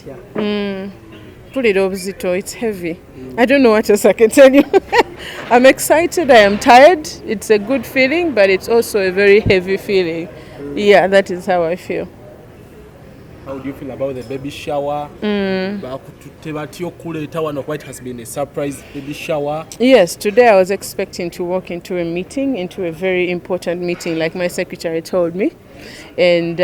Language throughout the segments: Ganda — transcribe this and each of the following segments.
Otya? Mpulira obuzito. It's heavy. I don't know what else I can tell you. I'm excited, I am tired. It's a good feeling, but it's also a very heavy feeling. Yeah, that is how I feel. How do you feel about the baby shower? Bakututte batya okuleeta wano, kuba it has been a surprise baby shower? Yes, today I was expecting to walk into a meeting, into a very important meeting, like my secretary told me, and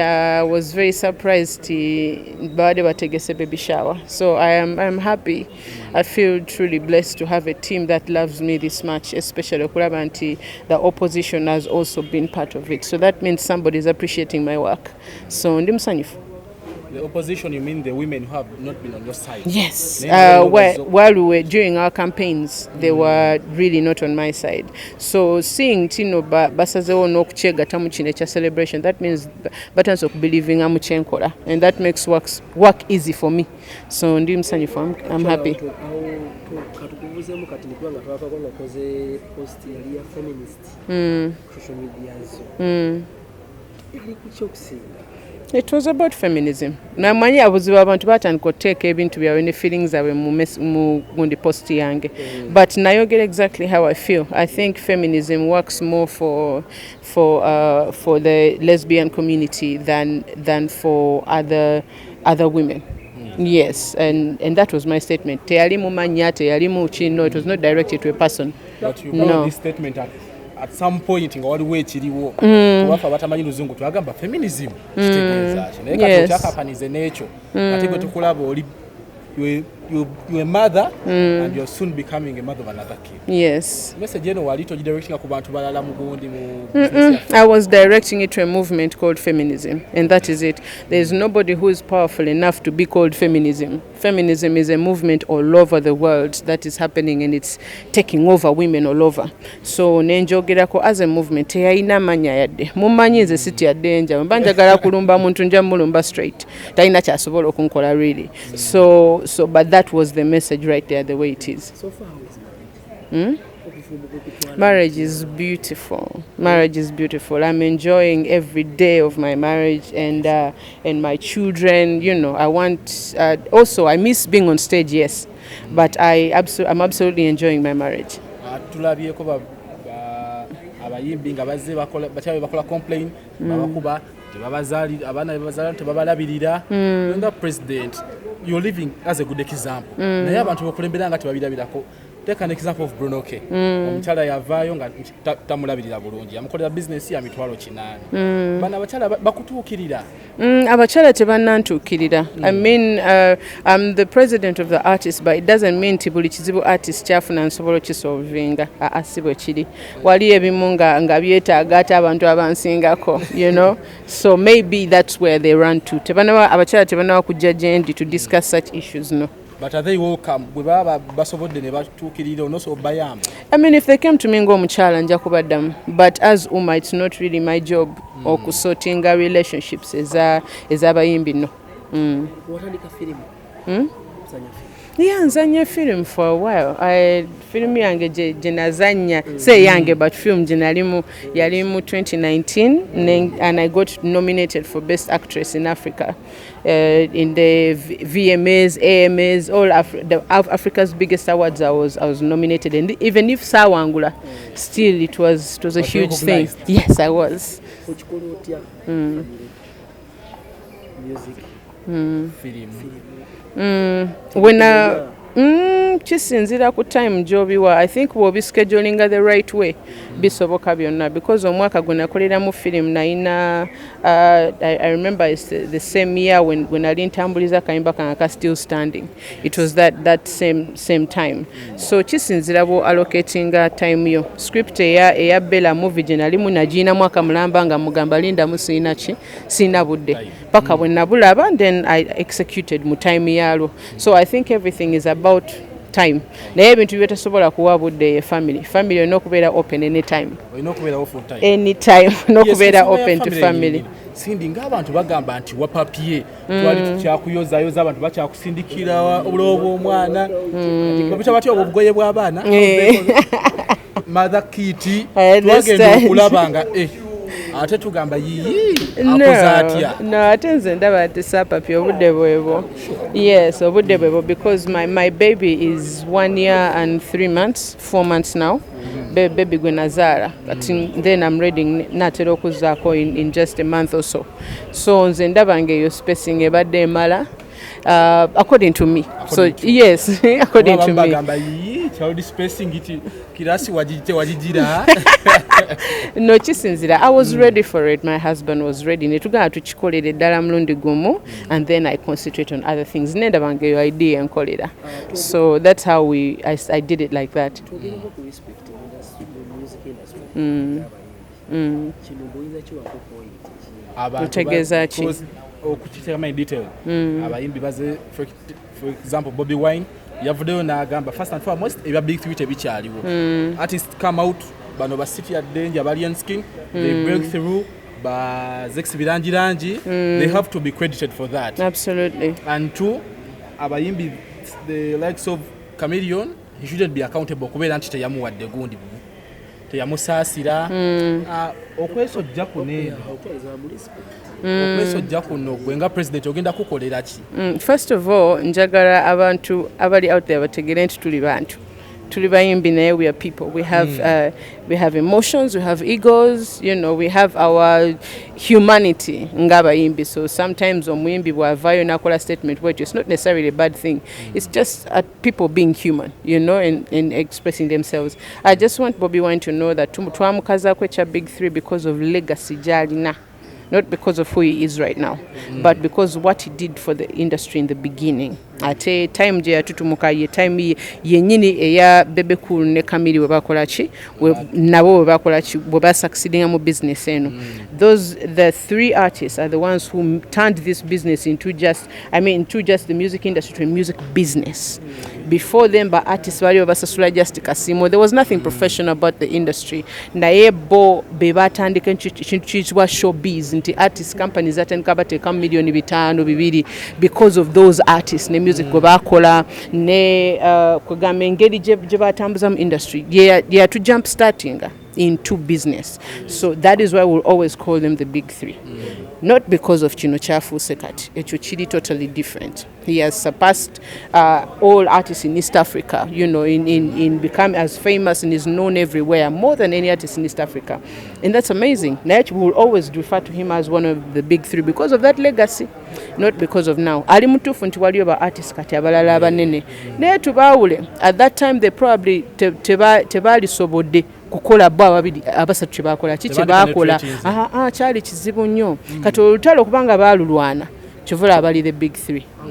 was very surprised babadde bategese baby shower. So I'm happy. I feel truly blessed to have a team that loves me this much, especially okulaba nti the opposition has also been part of it. So that means somebody is appreciating my work. So ndi musanyufu. The opposition, you mean the women who have not been on your side? Yes. Naye While we were during our campaigns, they were really not on my side. So seeing tino basazeewo n'okukyegatta mu kino ekya celebration, that means batandise okubelievinga mu kyenkola, and that makes work easy for me. So ndi musanyufu. I'm happy. Katukubuzeemu kati nikuba nga twakako nga okoze post yali ya feminist ku social media zo, yali kuki okusinga? It was about feminism. Namanyi abuzibu abantu batandika okuteeka ebintu byabwe ne feelings zaabwe mu gundi post yange. But nayogera exactly how I feel. I think feminism works more for the lesbian community than for other women. Yes, and that was my statement. Teyali mu mannya, teyali mu kino, it was not directed to a person. But you brought No. this statement at some point nga waliwo ekiriwo, kubafe abatamanyi luzungu twagamba feminism kitegeeza ki, naye kati okyakapanize n'ekyo, ate gwe tukulaba oli you a mother and you're soon becoming a mother of another kid. Message eno wali togidirectinga ku bantu balala mu gundi mu business yaffe? I was directing it to a movement called feminism, and that is it. There's nobody who is powerful enough to be called feminism. Feminism is a movement all over the world that is happening, and it's taking over women all over. So nenjogerako as a movement, teyalina mannya yadde. Mumanyi nze sitya danger. Mba njagala kulumba muntu nja mulumba straight. Talina kyasobola okunkola really. So but that was the message right there, the way it is. So far, how is marriage? Obufumbo bwekutwala? Marriage is beautiful. Marriage is beautiful. I'm enjoying every day of my marriage and my children. I want. Also, I miss being on stage. Yes, but I'm absolutely enjoying my marriage. Ah, tulabyeko abayimbi nga bazze bakola, bakyala bakola complain, babakuba, tebabazaali abaana bebazaala, tebabalabirira. Nga president, you're living as a good example, naye abantu bokulembera nga tebabirabirako. Take an example of Bruno K. Omukyala yavaayo nga tamulabirira bulungi, yamukolera bizinesi ya 800,000. Bano abakyala bakutuukirira? Abakyala tebannantuukirira. I mean, I'm the president of the artist, but it doesn't mean nti buli kizibu artist kyafuna nsobola okisolvinga. Aa, si bwe kiri. Wali ebimu nga byetaaga ate abantu abansingako. So maybe that's where they run to. Tebanaba, abakyala tebanaba kujja gyendi to discuss such issues, no. But are they welcome? Bwe baba basobodde ne batuukirira, onoosobola obayamba? I mean, if they came to me ng'omukyala, nja kubaddamu. But as UMA, it's not really my job okusortinga relationships ez'abayimbi, no. Watandika firimu? Ozanya firimu? Yeah, nzanya film for a while. Film yange gye nazannya, say yange, but film gye nalimu yali mu 2019, and I got nominated for Best Actress in Africa in the VMAs, AMAs, all Africa's biggest awards. I was nominated, and even if sawangula, still it was a But you huge thing. recognized? Yes, I was. Okikola otya? Family, music, firimu. Firimu. When kisinziira ku time gy'obiwa. I think bw'obischedulinga the right way, bisoboka byonna, because omwaka gwe nakoleramu film nayina, I remember it's the same year when nali ntambuliza akayimba kange aka Still Standing. It was that same time. So kisinziira bwo allocatinga time yo. Script eya Bella movie gye nalimu nagiina mwaka mulamba nga mugamba lindamu, siina ki, siina budde, paka bwe nabulaba, then I executed mu time yalwo. So I think everything is about time, naye ebintu byetasobola kuwa budde ye family. Family olina okubeera open anytime. Olina okubeerawo full time. Anytime n'okubeera Yes, ensonga ya open to family. Yennyini. Cindy, ng'abantu bagamba nti wapapye, twali tukyakuyozayoza, abantu bakyakusindikira obulowo bw'omwana, babita batya obwo obugoye bw'abaana, mother kit. I Twagenda understand. okulaba nga Ate tugamba, yiyi, akoze atya? No, ate nze ndaba nti saapapya, obudde bwebwo. Yes, obudde bwebwo, because my baby is 1 year and 3 months, 4 months now. Baby gwe nazaala kati, then I'm ready, natera okuzaako in just a month or so. So nze ndaba nga eyo spacing ebadde emala, according to me. So According to you. Yes, according to me. Bagamba, yiyi, child spacing ti kirasi tewagigira. No, kisinzira. I was ready for it, my husband was ready, netugamba tukikolere ddala mulundi gumu and then I concentrate on other things. Nendaba nga eyo idea enkolera, so that's how I did it like that. Twogereko ku respect mu mu music industry y'abayimbi. Kino bw'oyinza kiwako point ki? Abantu Otegeeza ki? Because okukiteekamu in detail, abayimbi baze, for example, Bobi Wine yavuddeyo n'agamba, first and foremost, ebya big three tebikyaliwo. Artist come out, bano ba City ya Danger, Alien Skin, they break through, ba Zex Bilangilangi, they have to be credited for that. Absolutely. And two, abayimbi the likes of Chameleon, he shouldn't be accountable kubeera nti teyamuwadde gundi, teyamusaasira. Ah, okwesojja kuno eno, Okutwaliza mu respect. okwesojja kuno, gwe nga president ogenda kukolera ki? First of all, njagala abantu abali out there bategere nti tuli bantu, tuli bayimbi, naye we are people. We have emotions, we have egos, we have our humanity ng'abayimbi. So sometimes omuyimbi bw'avaayo n'akola statement bwetyo, it's not necessarily a bad thing. It's just people being human and expressing themselves. I just want Bobi Wine to know that twamukazaako ekya big three because of legacy gy'alina, not because of who he is right now, but because what he did for the industry in the beginning. Ate time gye yatutumuka ye time yennyini eya Bebe Cool ne Kamiri we bakola ki, nabo we bakola ki, bwe basucceedinga mu business eno. Those, the three artists, are the ones who turned this business into just, I mean, into just the music industry to a music business. Before them, ba artists bali babasasula just kasimo. There was nothing professional about the industry. Naye bo be batandika ekintu kiyitibwa showbiz, nti artist companies zatandika bateekamu miliyoni 5 2 because of those artists ne music gwe bakola ne kwegamba engeri gye batambuza mu industry yatu jump startinga into business. So that is why we'll always call them the big three, not because of kino kyafuuse kati. Ekyo kiri totally different. He has surpassed all artists in East Africa in become as famous and is known everywhere more than any artist in East Africa, and that's amazing. Naye we will always refer to him as one of the big three because of that legacy, not because of now. Ali mutuufu nti waliyo ba artists kati abalala abanene, naye tubaawule. At that time they probably tebaalisobodde kukola bo ababiri abasatu kyebakola ki kyebakola. Tebandi. Ah, ah, kyali kizibu nnyo. Kati olutalo kubanga baalulwana, kyovula abali the big three. Awo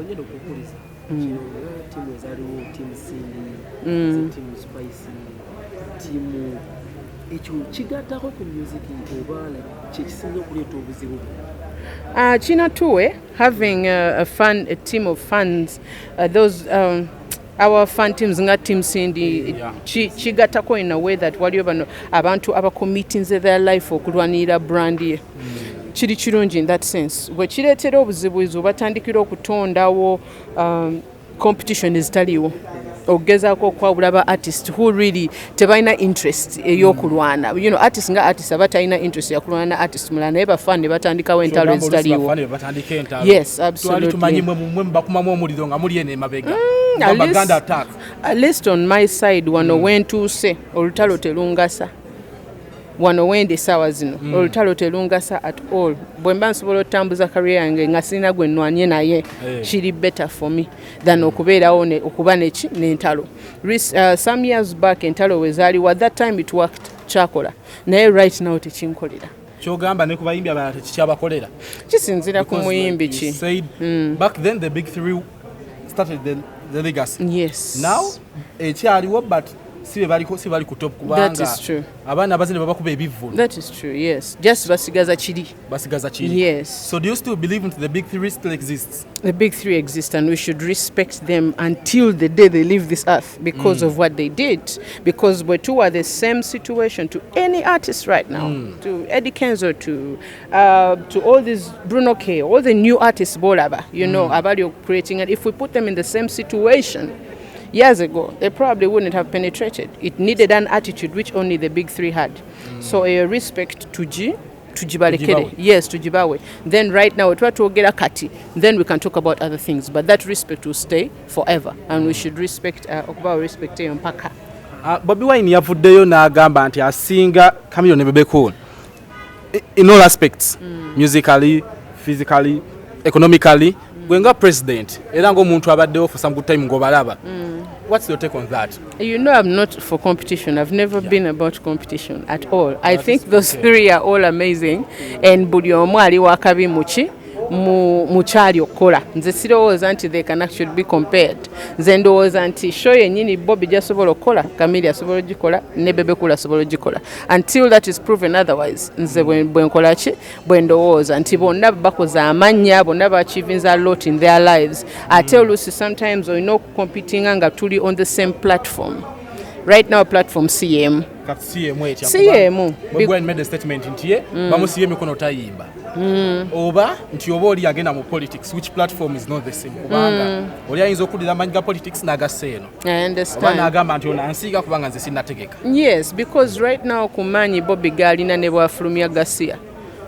ngenda okubuuliza kino, nga tiimu ezaaliwo, tiimu Cindy, tiimu Spice, tiimu ekyo kigattako ku music oba like kyekisinza okuleeta obuzibu? China Tue, having a team of fans, those our fan teams nga Team Cindy, kigattako in a way that waliyo bano abantu abacommittinze their life okulwanirira brand ye. Kiri kirungi in that sense. Bwe kireetera obuzibu izo batandikira okutondawo competition ezitaliiwo, okugezaako okwawula ba artist who really tebalina interest ey'okulwana. Artist nga artist aba talina interest yakulwana na artist mulala, naye bafaani ne batandikawo entalo ezitaliiwo. Batandika entalo. Yes, Twali absolutely. tumanyi mwe mubakumamu omuliro nga muli eno emabega. At Baganda attack. At least on my side, wano wentuuse, olutalo telungasa. Wano wendi essaawa zino, olutalo telungasa at all. Bwe mba nsobola okutambuza career yange nga sirina gwe nnwanye naye, kiri better for me than okubeerawo okuba neki n'entalo. Some years back entalo we zaaliwo, at that time it worked, kyakola, naye right now tekinkolera. Kyogamba ne ku bayimbi abalala tekikyabakolera? Kisinziira ku Because muyimbi like you ki. said, back then the big three started the legacy. Yes. Now ekyaliwo, but si be baliko, si bali ku top, kubanga That is true. Abaana abazine babakuba ebivvulu. That is true, yes. Just basigaza kiri. Basigaza kiri. Yes. So do you still believe into the big three still exists? The big three exist and we should respect them until the day they leave this earth because of what they did. Because we two are the same situation to any artist right now, to Eddie Kenzo, to all these Bruno K, all the new artists, bolaba, abali creating, and if we put them in the same situation, Years ago, they probably wouldn't have penetrated. It needed an attitude which only the big three had. So a respect tugi tugibalekere. Tugibawe. Yes, tugibawe. Then right now tuba twogera kati, then we can talk about other things, but that respect will stay forever and we should respect, okubawa respect eyo mpaka. Ah, Bobi Wine yavuddeyo n'agamba nti asinga Chameleone ne Bebe Cool in all aspects, musically, physically, economically. Gwe nga president era ng'omuntu abaddewo for some good time ng'obalaba, what's your take on that? You know, I'm not for competition. I've never been about competition at all. I That think is those okay. three are all amazing and buli omu ali wakabi muki mu kyali okukola. Nze sirowooza nti they can actually be compared. Nze ndowooza nti show yennyini Bobi gyasobola okukola, Chameleone asobola ogikola, ne Bebe Cool asobola ogikola. Until that is proven otherwise, nze bwe nkola ki, bwe ndowooza nti bonna bakoze amannya, bonna baachievinze a lot in their lives. Ate oluusi sometimes olina okucompetinga nga tuli on the same platform. Right now platform si yemu. Kati si yemu etya? Si yemu. Bobi Wine made a statement nti ye bamusibye emikono tayimba, oba nti oba oli agenda mu politics, which platform is not the same, kubanga oli ayinza okuddira amanyi ga politics n'agassa eno I oba understand. n'agamba nti ono ansiiga kubanga nze sinnategeka. Yes, because right now kumanyi Bobi galina ne bwafulumya gasiya.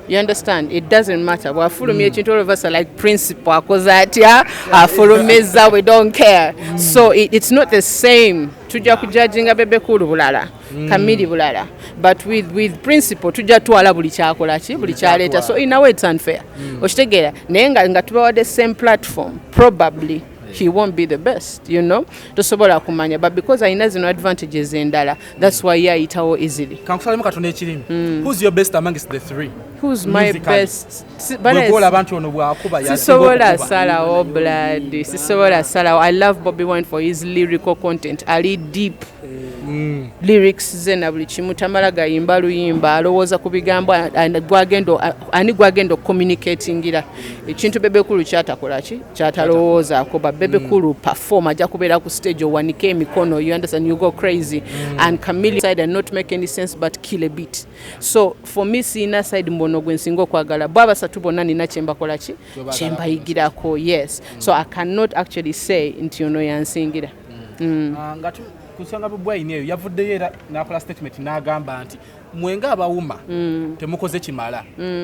You understand? It doesn't matter. Bwafulumya ekintu, all of us are like, "Principal akoze atya? Afulumizza, we don't care." So it's not the same. Tujja kujudginga Bebe Cool bulala, Chamili bulala. But with Principal tujja twala buli kyakola ki, buli kyaleeta. So in a way it's unfair. Okitegeera? Naye nga tubawadde same platform, probably he won't be the best. Tosobola kumanya, but because alina zino advantages endala, that's why ye ayitawo easily. Kankusalemu katono ekirimu, who's your best amongst the three? Who's my Musically. best? Bwe gwolaba nti ono bw'akuba yasinga Sisobola okukuba. salawo, blood, sisobola salawo. I love Bobi Wine for his lyrical content. Ali deep, lyrics ze na buli kimu. Tamala gayimba luyimba, alowooza ku bigambo ani gwagenda okucommunicatingira ekintu. Bebe Cool kyatakola ki, kyatalowoozaako. Ba Bebe Cool perform, ajja kubeera ku stage owanike emikono, you understand, you go crazy. And Chameleone side and not make any sense but kill a beat. So for me siina side mbono gwe nsinga okwagala. Bo abasatu bonna nina kyembakola ki, kyembayigirako, yes. So I cannot actually say nti ono yansingira. Ah, nga ku nsonga Bobi Wine eyo, yavuddeyo era n'akola statement n'agamba nti mwenga abawuma temukoze kimala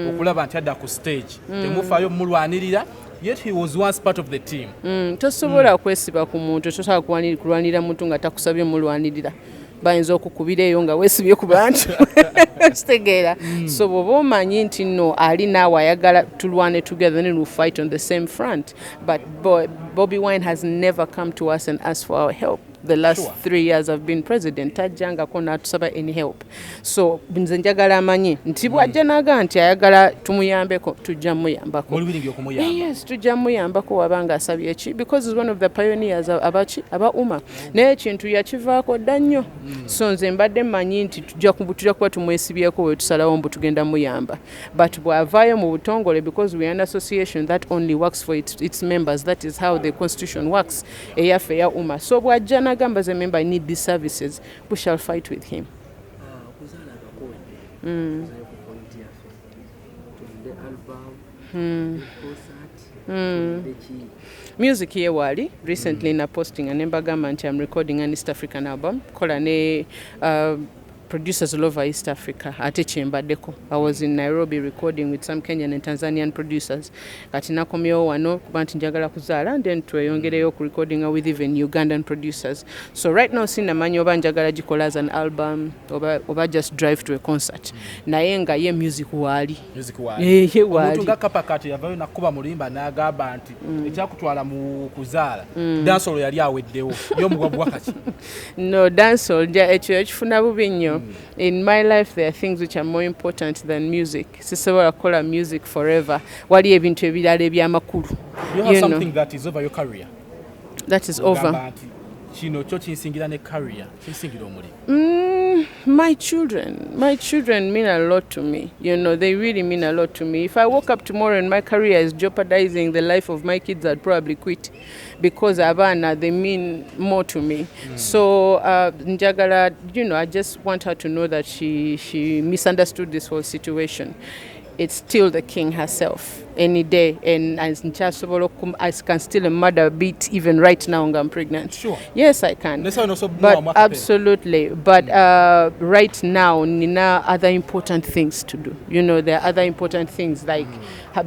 okulaba nti adda ku stage, temufaayo mumulwanirira, yet he was once part of the team. Tosobola kwesiba ku muntu, tosobola kulwanirira muntu nga takusabye mulwanirira. Bayinza okukubira eyo nga weesibye ku bantu, kitegeera? So bw'oba omanyi nti nno ali naawe ayagala tulwane together, then we'll fight on the same front. But Bobi Wine has never come to us and asked for our help. The last 3 years I've been president, tajjangako n'atusaba any help. So nze njagala amanyi nti bw'ajja n'aga nti ayagala tumuyambeko, tujja muyambako. Muli willing okumuyamba? Yes, tujja muyambako wabanga asabye ki, because he's one of the pioneers abaki aba UMA, naye ekintu yakivaako dda nnyo. So nze mbadde mmanyi nti tujja kuba tumwesibyeko bwe tusalawo mbu tugenda muyamba, but bw'avaayo mu butongole, because we are an association that only works for its members, that is how the constitution works eyaffe eya UMA. So bw'ajja n'agamba ze member, "I need these services," we shall fight with him. Okuzaala akakonde, tuzayo ku point yaffe, tunde album, concert, tunde ki? Music ye waali. Recently na posting ne mbagamba nti I'm recording an East African album, kola ne producers all over East Africa. Ate kyembaddeko, I was in Nairobi recording with some Kenyan and Tanzanian producers. Kati nakomyewo wano kuba nti njagala kuzaala and then tweyongereyo ku recording with even Ugandan producers. So right now sinnamanyi oba njagala gikola as an album oba just drive to a concert, naye nga ye music waali. Music waali. Eh, ye waali. Omuntu nga Kapakati yavayo nakuba mulimba n'agamba nti ekyakutwala mu kuzaala dancehall yali aweddewo, y'omugwa kaki? No, dancehall nja ekyo ekifuna bubi nnyo. In my life there are things which are more important than music. Sisobola kukola music forever, wali ebintu ebirala ebyamakulu. You have You know. something that is over your career? That is over. Ogamba nti kino kyo kinsingira ne career, kinsingira omulimu. My children, my children mean a lot to me. They really mean a lot to me. If I woke up tomorrow and my career is jeopardizing the life of my kids, I'd probably quit because abaana, they mean more to me. So, njagala, I just want her to know that she misunderstood this whole situation. It's still the king herself. Any day, and nkyasobola I can still murder beat even right now nga I'm pregnant. Yes, I can. Nesawo nosobola But muwa acapella. Absolutely, but right now nina other important things to do. There are other important things like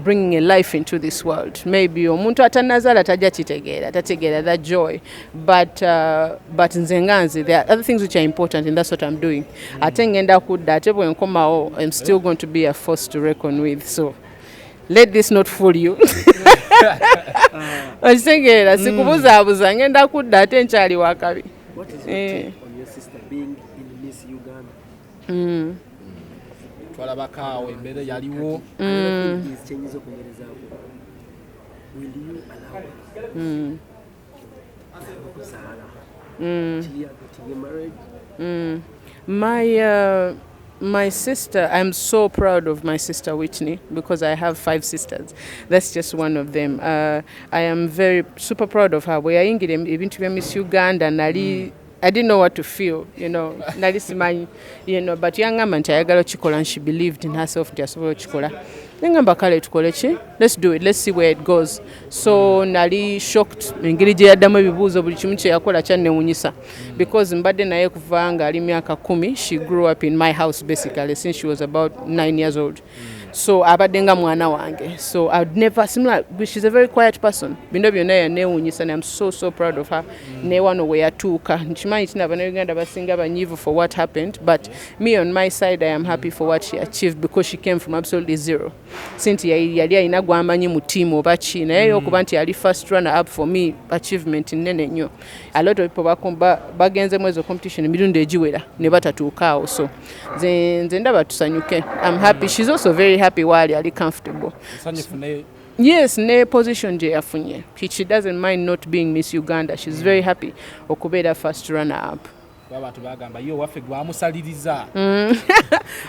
bringing a life into this world. Maybe omuntu atanazaala tajja kitegeera, tategeera that joy, but nze nga nze, there are other things which are important, and that's what I'm doing. Ate ngenda kudda, ate bwe nkomawo, I'm still going to be a force to reckon with, so let this not fool you. Okitegeera, sikubuzaabuza, ngenda kudda ate nkyali wakabi. What is your take on your sister being in Miss Uganda? Twalabako awo embeera yaliwo. Another thing is, kyenyinza okwongerezaako, will you allow okuzaala kiri getting married? My sister, I'm so proud of my sister Whitney because I have five sisters. That's just one of them. I am very super proud of her. Bwe yayingira ebintu bya Miss Uganda, nali I didn't know what to feel. Nali simanyi, but yangamba nti ayagala okikola and she believed in herself nti asobola okikola. Nengamba, kale tukole ki? Let's do it. Let's see where it goes. So nali shocked engeri gye yaddamu ebibuuzo, buli kimu kye yakola kyannewunyisa because mbadde naye kuva nga ali myaka 10. She grew up in my house basically since she was about 9 years old. So abadde nga mwana wange. So I'd never similar, she's a very quiet person. Bino byonna yanneewunyisa and I'm so so proud of her. Ne wano we yatuuka. Nkimanyi nti Abannayuganda basinga banyiivu for what happened, but me on my side, I am happy for what she achieved because she came from absolutely zero. Si nti yali alina gwamanyi mu team oba ki, naye okuba nti yali first runner up, for me achievement nnene nnyo. A lot of people bagenzemu ezo competition emirundi egiwera ne batatuuka awo, so nze ndaba tusanyuke. I'm happy. She's also very happy waali ali comfortable. Musanyufu ne Yes, ne position gye yafunye. She doesn't mind not being Miss Uganda. She's very happy okubeera first runner up. Abantu bagamba ye owaffe gwamusaliriza.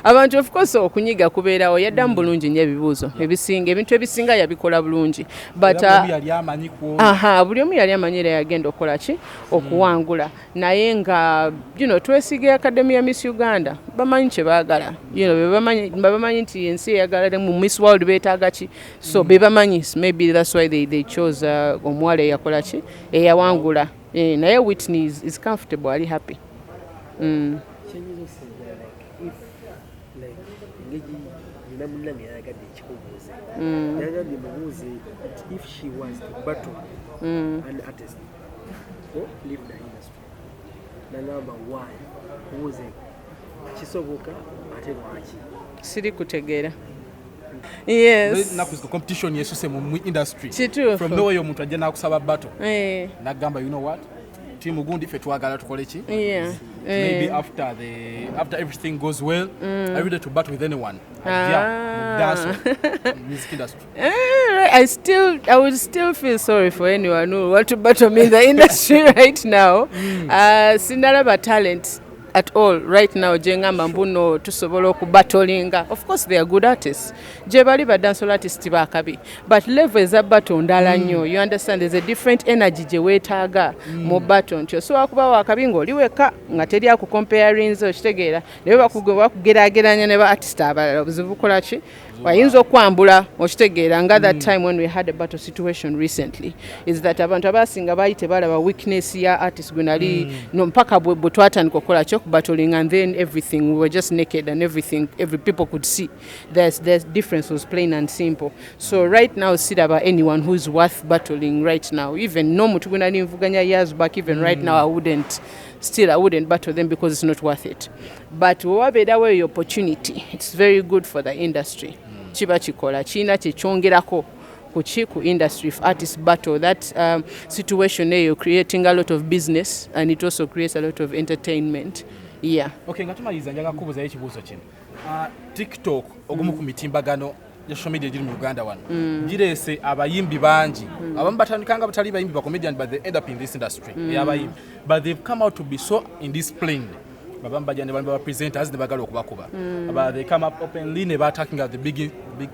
Abantu, of course, okunyiga kubeerawo. Yaddamu bulungi nnyo ebibuuzo ebisinga, ebintu ebisinga yabikola bulungi, but Era buli omu yali amanyi ku Aha, buli omu yali amanyi era yagenda okukola ki, okuwangula, naye nga twesiga academy ya Miss Uganda, bamanyi kye baagala, be bamanyi nti ensi eyagala mu Miss World beetaaga ki, so be bamanyi. Maybe that's why they chose omuwala eyakola ki, eyawangula. Naye Whitney is comfortable, ali happy. Kyenyinza okusingira, like if like engeri nina munnange yayagadde ekikubuuze, yagambye mubuuze nti if she was to battle an artist or leave the industry, nagamba why, mubuuze kisoboka ate lwaki? Siri kutegeera, yes. Ennaku zino competition yesuse mu industry. Kituufu. From nowhere omuntu ajja n'akusaba battle, nagamba, "You know what, team gundi, ffe twagala tukole ki?" Maybe after everything goes well, I'm ready to battle with anyone ajja mu dance music industry. Eh, I would still feel sorry for anyone who want to battle me in the industry right now. Sinalaba talent at all right now gye ngamba mbuno tusobola okubattlinga. Of course they are good artists, gye bali ba dancehall artist bakabi, but level eza battle ndala nnyo. You understand, there's a different energy gye weetaaga mu battle, nti osobola kuba wakabi ng'oli wekka nga teri akucomparinze, okitegeera, naye bakugeraageranya ne ba artist abalala, obuzibu bukola ki, ayinza okwambula, okitegeera. Nga that time when we had a battle situation recently, is that abantu abasinga baali tebalaba weakness ya artist gwe nali no, mpaka bwe twatandika okukola ki, okubattling, and then everything, we were just naked and everything, every people could see there's difference was plain and simple. So right now siraba anyone who's worth battling right now. Even n'omuntu gwe nali nvuganya years back, even right now I wouldn't battle them because it's not worth it. But wewabeerawo eyo opportunity, it's very good for the industry. Kiba kikola kirina kyekyongerako kuki, ku industry, if artists battle. That situation eyo creating a lot of business and it also creates a lot of entertainment, yeah. Okay, nga tumaliriza, njagala kukubuuzayo ekibuuzo kino. TikTok, ogumu ku mitimbagano gya social media egiri mu Uganda wano, gireese abayimbi bangi. Abamu batandika nga batali bayimbi, ba comedian, but they end up in this industry ey'abayimbi, but they've come out to be so indisciplined. Abamu bajja ne ba presenters ne bagala okubakuba. But they come up openly ne ba attacking at the big, big.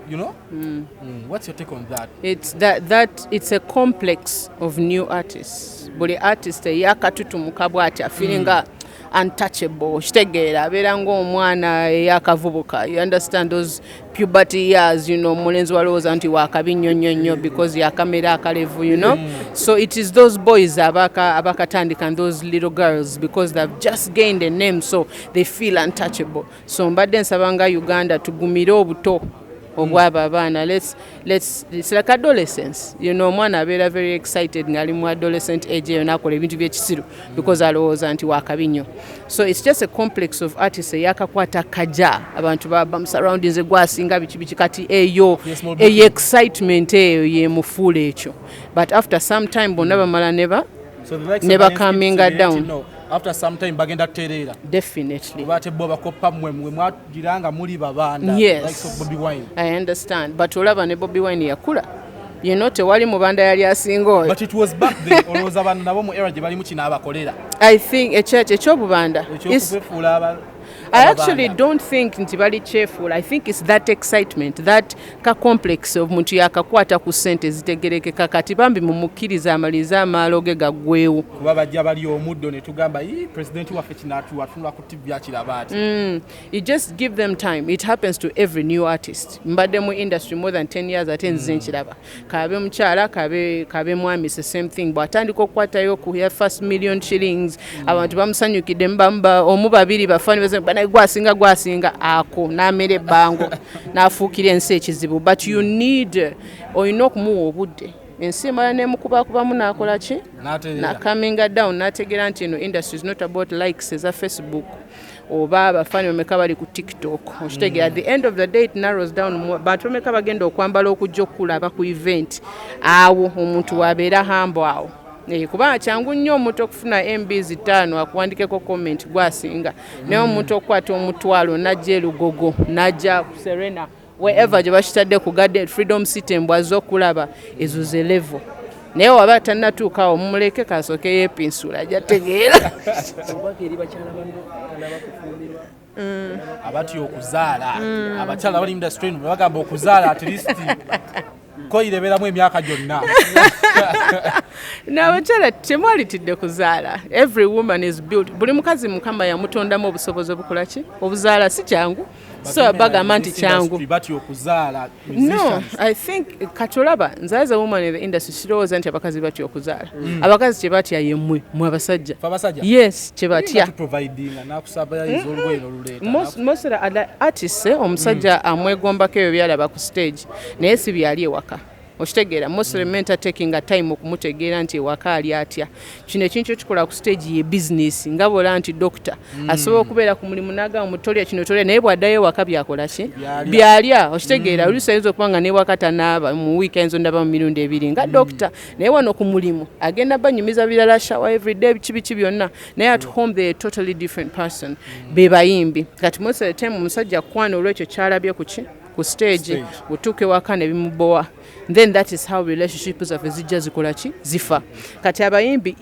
What's your take on that? It's that it's a complex of new artists. Buli artist eyakatutumuka bw'ati afeelinga Untouchable, kitegeera, abeera ng'omwana eyakavubuka. You understand those puberty years, omulenzi walowooza nti wakabi nnyo nnyo nnyo because yakamera akalevu. So it is those boys abakatandika and those little girls, because they've just gained a name, so they feel untouchable. So mbadde nsaba nga Uganda tugumire obuto obwabo abaana. It's like adolescence. Omwana abeera very excited ng'ali mu adolescent age eyo, n'akola ebintu byekisiru because alowooza nti wakabi nnyo. So it's just a complex of artists eyakakwata kaja, abantu bamusurroundinze, gwasinga biki biki. Kati eyo eyo excitement eyo yemufuula ekyo, but after some time bonna bamala neba So the likes ne of bacalminga Kids, down. No, after some time bagenda kutereera. Definitely. Kuba ate bo bakoppa mmwe, mwe mwagira nga muli babanda. Yes. Likes of Bobi Wine. I understand, but olaba ne Bobi Wine yakula, tewali mubanda yali asinga oyo. But it was back then. Olowooza bano nabo mu era gye balimu kino abakolera? I think ekyobubanda Ekyokwefuula I actually ababanda. don't think nti bali kyefuula. I think it's that excitement, that ka complex of muntu yakakwata ku ssente zitegerekeka. Kati bambi mumukkirize amalirize amaalo ge gaggwewo. Kuba bajja bali omuddo ne tugamba, "Ii, president waffe kino atunula ku TV akiraba ati." You just give them time. It happens to every new artist. Mbadde mu industry more than 10 years, ate nzize nkiraba, kabe mukyala, kabe mwami, it's the same thing. Bw'atandika okukwatayo ku ya first million shillings, abantu bamusanyukidde, omu babiri bafani bana gwasinga gwasinga ako n'amera ebbango n'afuukira ensi ekizibu. But you need, olina okumuwa obudde, ensi emala nemukubakubamu n'akola ki? N'atereera. Nacalminga down, n'ategeera nti eno industry is not about likes eza Facebook oba abafaani bameka bali ku TikTok. Okitegeera, at the end of the day it narrows down bantu bameka bagenda okwambala okujja okulaba ku event. Awo omuntu wabeera humble awo. Kubanga kyangu nnyo omuntu okufuna MBs 5 akuwandikeko comment gwasinga, naye omuntu okukwata 100,000 najja erugogo, najja ku Serena, wherever gye bakitadde ku Garden Freedom City, mbwazze okulaba ezo ze level. Naye waba tannatuukawo, mumuleke kasooke yeepinsula, ajja tegeera. Obubaka eri bakyala banno tanaba kufumbirwa? Abatya okuzaala, abakyala bali industry eno bagamba okuzaala at least koyireberamu emyaka gyonna. N'abakyala temwalitidde kuzaala. Every woman is built, buli mukazi Mukama yamutondamu obusobozi obukola ki? Obuzaala. Si kyangu, so bagamba nti kyangu. Batya okuzaala. No. Musicians. I think kati olaba nze as a woman in the industry, sirowooza nti abakazi batya okuzaala. Abakazi kye batya yemmwe, mwe abasajja. Ffe abasajja? Yes, kye batya. Tuprovidinga nakusaba yiza olugoye noluleeta. Most of the other artists, omusajja amwegombako ebyo byalaba ku stage, naye si byali ewaka. Okitegeera, most of the men are taking a time okumutegeera nti ewaka ali atya. Kino ekintu ekikola ku stage ye business, nga bw'olaba nti doctor asobola okubeera ku mulimu n'agamba mutolya kino tolya, naye bw'addayo ewaka byakola ki? Byalya. Byalya. Okitegeera, oluusi ayinza okuba nga newaka tanaaba, mu wiiki ayinza ondaba mu mirundi ebiri nga doctor, naye wano ku mulimu agenda banyumiza birala, shower everyday, biki biki byonna, naye at home they are totally different person. Be bayimbi. Kati most of the time omusajja kwana olwekyo kyalabye ku ki? Ku stage. Stage. Butuuka ewaka ne bimubowa. Then that is how relationship zaffe zijja zikola ki? Zifa. Kati abayimbi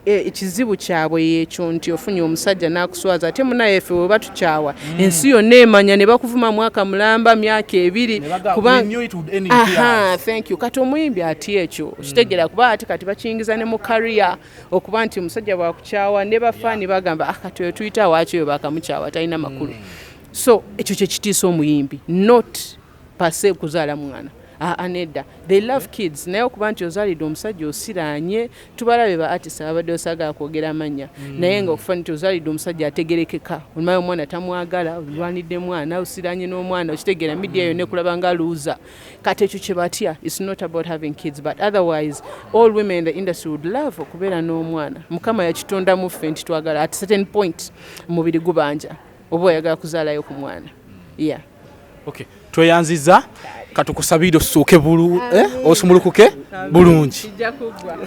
ekizibu kyabwe yekyo nti ofunye omusajja n'akuswaza, ate munaye ffe bwe batukyawa ensi yonna emanya, ne bakuvuma mwaka mulamba, myaka 2. Ne bagamba, kubanga "We knew it would end in Aha, tears." thank you. Kati omuyimbi ati ekyo okitegeera, kuba ate kati bakiyingiza ne mu career, okuba nti omusajja bwakukyawa ne bafaani bagamba, "Ah, kati oyo tuyita waaki oyo bakamukyawa, talina makulu." So ekyo kyekitiisa omuyimbi, not per se kuzaala mwana. Aa, nedda, they love kids, naye okuba nti ozaalidde omusajja osiraanye, tubalabe ba artist ababadde osagala kwogera amannya, naye nga okufa nti ozaalidde omusajja ategerekeka, omaye omwana tamwagala, olwanidde mwana, osiraanye n'omwana, okitegeera, media yonna ekulaba nga loser. Kati ekyo kye batya. It's not about having kids, but otherwise all women in the industry would love okubeera n'omwana. Mukama yakitondamu ffe nti twagala. At certain point omubiri gubanja oba oyagala kuzaalayo ku mwana, yeah. Okay, tweyanziza, katukusabire osuuke osumulukuke bulungi. Kijja kuggwa.